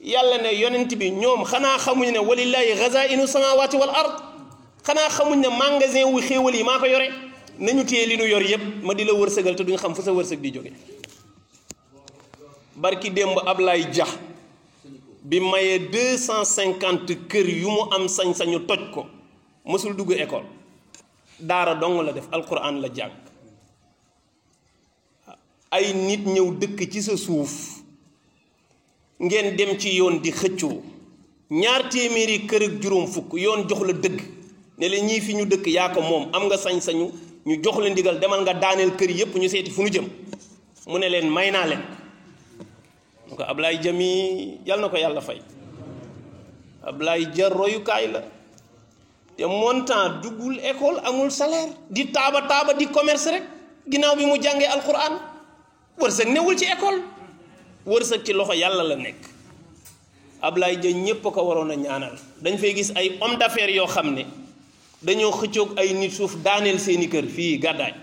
yàlla ne yonent bi ñoom xanaa xamuñ ne walillahi xazainu samawati wal ard xanaa xamuñ ne magasin wu xéewal yi maa ko yore nañu téye li nu yor yépp ma di la wërsëgal te duñ xam fu sa wërsëg di jóge barki démb Ablaye Dia bi mayee 250 kër yu mu am sañ-sañu toj ko mësul dugg école daara dong la def alquran la jàng ay nit ñëw dëkk ci sa suuf ngeen dem ci yoon di xëccoo 200 kër ak juróom fukk yoon jox la dëgg ne la ñii fi ñu dëkk yaa ko moom am nga sañ-sañu ñu jox la ndigal demal nga daaneel kër yépp ñu seeti fu ñu jëm mu ne leen may naa leen ko Ablaye Dia mi yal na ko yàlla fay Ablaye Dia royukaay la te montant duggul école amul salaire di taaba di commerce rek ginnaaw bi mu jàngee alquran wërsëg newul ci école wërsëg ci loxo yàlla la nekk Ablaye Dia ñépp a ko waroon a ñaanal dañ fay gis ay homme d'affaires yoo xam ne dañoo xëccoog ay nit suuf daaneel seeni kër fii gàddaay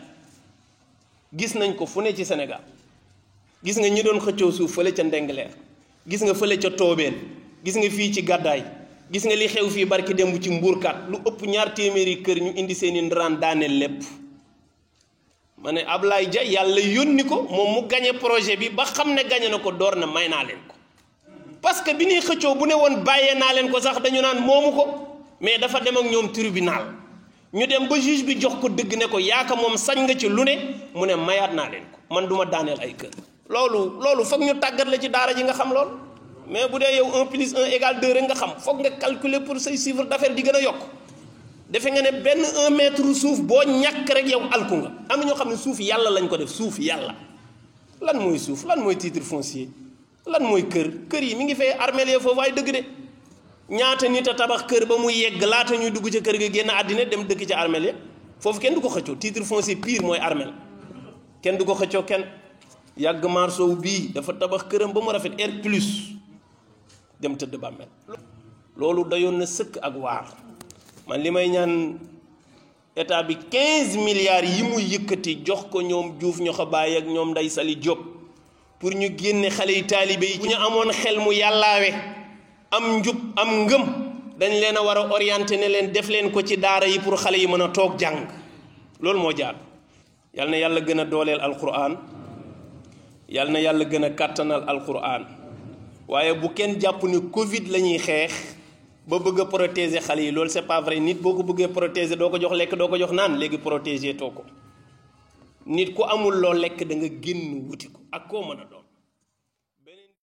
gis nañ ko fu ne ci Sénégal gis nga ñi doon xëccoo suuf fële ca Ndengleer gis nga fële ca Toobeen gis nga fii ci gàddaay gis nga li xew fii barki démb ci mbuurkat lu ëpp 200 kër ñu indi seeni ndaraan daaneel lépp ma ne Ablaye Dia yàlla yónni ko moom mu gañe projet bi ba xam ne gañe na ko door na may naa leen ko parce que bi ñuy xëccoo bu ne woon bàyyee naa leen ko sax dañu naan moomu ko mais dafa dem ak ñoom tribunal ñu dem ba juge bi jox ko dëgg ne ko yaaka moom sañ nga ci lu ne mu ne mayaat naa leen ko man duma daaneel ay kër loolu foog ñu tàggat la ci daara ji nga xam loolu mais bu dee yow 1 + 1 = 2 rek nga xam foog nga calculer pour say chiffre d'affaires di gën a yokk defe nga ne benn 1 mètre suuf boo ñàkk rek yow alku nga am na ñoo xam ne suuf yàlla lañ ko def suuf yàlla lan mooy suuf lan mooy titre foncier lan mooy kër yi mi ngi fay armeel ya foofu ay dëgg de ñaata nit a tabax kër ba mu yegg laata ñuy dugg ca kër ga génn àddina dem dëkk ca armeel ya foofu kenn du ko xëccoo titre foncier pire mooy armeel kenn du ko xëccoo kenn yàgg marsow bii dafa tabax këram ba mu rafet R plus dem tëdd bàmmeel loolu dayoon na sëkk ak waar man li may ñaan état bi 15 milliards yi mu yëkkati jox ko ñoom Diouf ñoo ko bàyyi ak ñoom Ndeye Saly Diop pour ñu génne xale yi taalibe yi bu ñu amoon xel mu yàllaawe am njub am ngëm dañ leen a war a orienté ne leen def leen ko ci daara yi pour xale yi mën a toog jàng loolu moo jaar yal na yàlla gën a dooleel alquran yal na yàlla gën a kàttanal alquran waaye bu kenn jàpp ni Covid la ñuy xeex ba bëgg a protéger xale yi loolu c'est pas vrai nit boo ko bëggee protéger doo ko jox lekk doo ko jox naan léegi protéger too ko nit ku amul loo lekk da nga génn wuti ko ak koo mën a doon